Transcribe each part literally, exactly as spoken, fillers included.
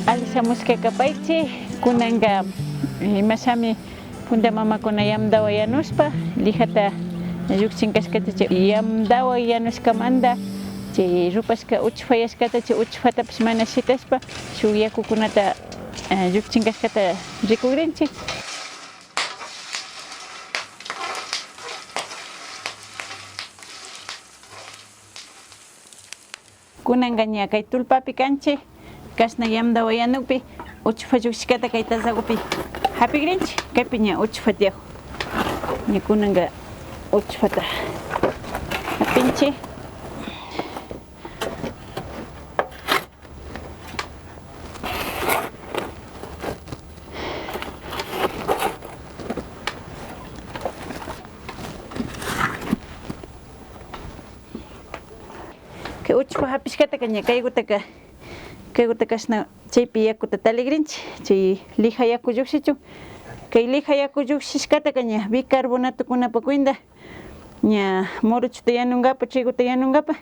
Alli shamushka kapaychi, kunanka, eh, imashami punta mamakuna yamdawa yanushpa, lijata llukchin kashkata chay yamdawa yanushkamanta, chay rupashka uchfayashkata, chay uchfatapish mana shitashpa, shuk yakukunata, eh, llukchin kashkata rikugrinchi. Kunanka ña kay tullpapi kanchi, kashna yamdawa yanukpi uchfa llukshishkata kay tazagupi japigrinchi, kaypi ña uchfa tiyajun. Ña kunanka uchfata japinchi. Kay uchfa japishkataka ña kaygutaka, kayguta kashna chaypi yakuta taligrinchi, chay lija yaku llukshichun. Kay lija yaku llukshishkataka ña bicarbonatokunapa cuenta ña muruchuta yanungapa, triguta yanungapa,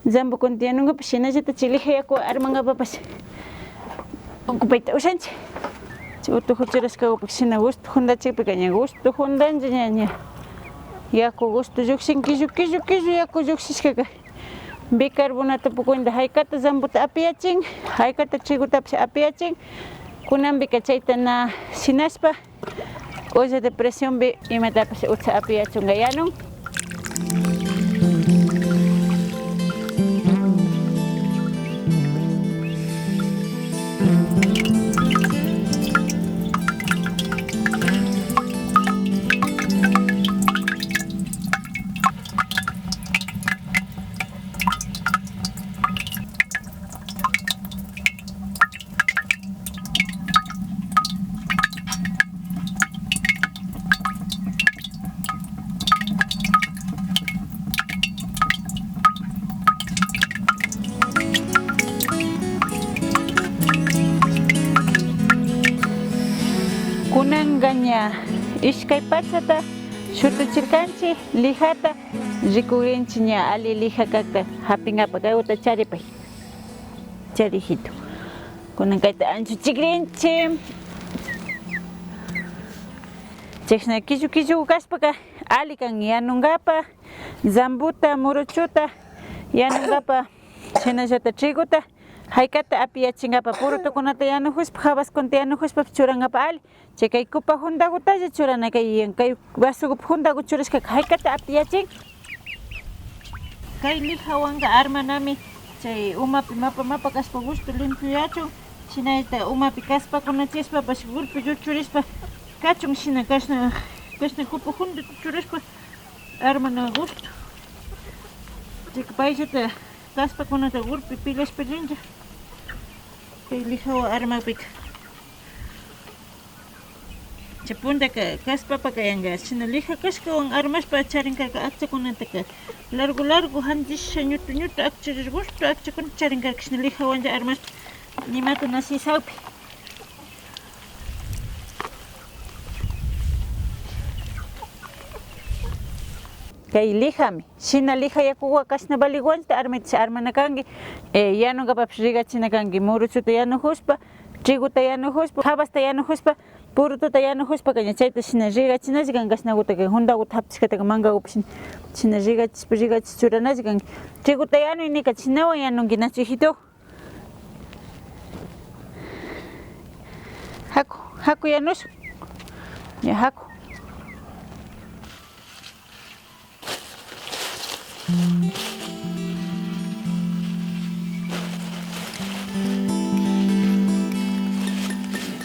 zambukunata yanungapa, shinallata chay lija yaku armangapapash ocupayta ushanchi. Chay utuju churashkagupak shina gusto jundachikpika ña gusto jundanchi ña, ña. Yaku gusto llukshin, killu, killu, killu yaku llukshishkaka bicarbonatopa cuenta jaykata zambuta apiyachin, jaykata trigutapash apiyachin. Kunanpika chayta na shinashpa, olla de presionpi imatapash utza apiyachunga yanun. Kunanka ña ishkay pachata shutuchirkanchi lijata, rikugrinchi ña ali lija kakta japingapa, kayguta charipay. Charijitu. Kunan kayta anchuchigrinchi. Chashna killu killu kashpaka ali kan yanungapa, zambuta, muruchuta yanungapa, shinallata triguta, jaykata apiyachingapa, purutukunata yanujushpa, jabaskunata yanujushpa churangapa ali. Chay kay kupa jundagutalla churana, kay, kay vasogupi jundagu churashkaka jaykata apiyachin. Kay lijawanka armanami chay umapi mapa mapa kashpa gusto limpioyachun, shinallata umapi kaspakunachishpapash gulpi lluchurishpa kachun, shina kashna, kashna kupa junda churashpa armana gusto. Chayka payllata kaspakunata gulpi pillashpa llinlla kay lijawan armakpika. Chay puntaka kaspapaka yanka shina lija kashkawan armashpa charinkarka akchakunataka, largo largo jantisha ñutu ñutu akcha, gusto akchakunata charinkarka shina lijawanlla armashpa, nimata na sisakpi. Kay lijami. Shina lija yakuwa kashna baliguwanchita armitash armana kanki, eh, yanunkapapash rigachina kanki, muruchuta yanujushpa, triguta yanujushpa, jabasta yanujushpa, purututa yanujushpaka ña chayta shina rigachinalla kan, kashnagutaka jundaguta japtishkataka mangagupash shina, shina rigachishpa rigachish churanalla kanki. Triguta yanuy nika shinawan yanunki nachu, hijitu? Jaku, jaku yanushun. Ya, jaku.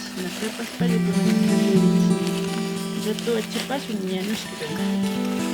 Shina kapashpa, ratuwa chapashun, yanushka.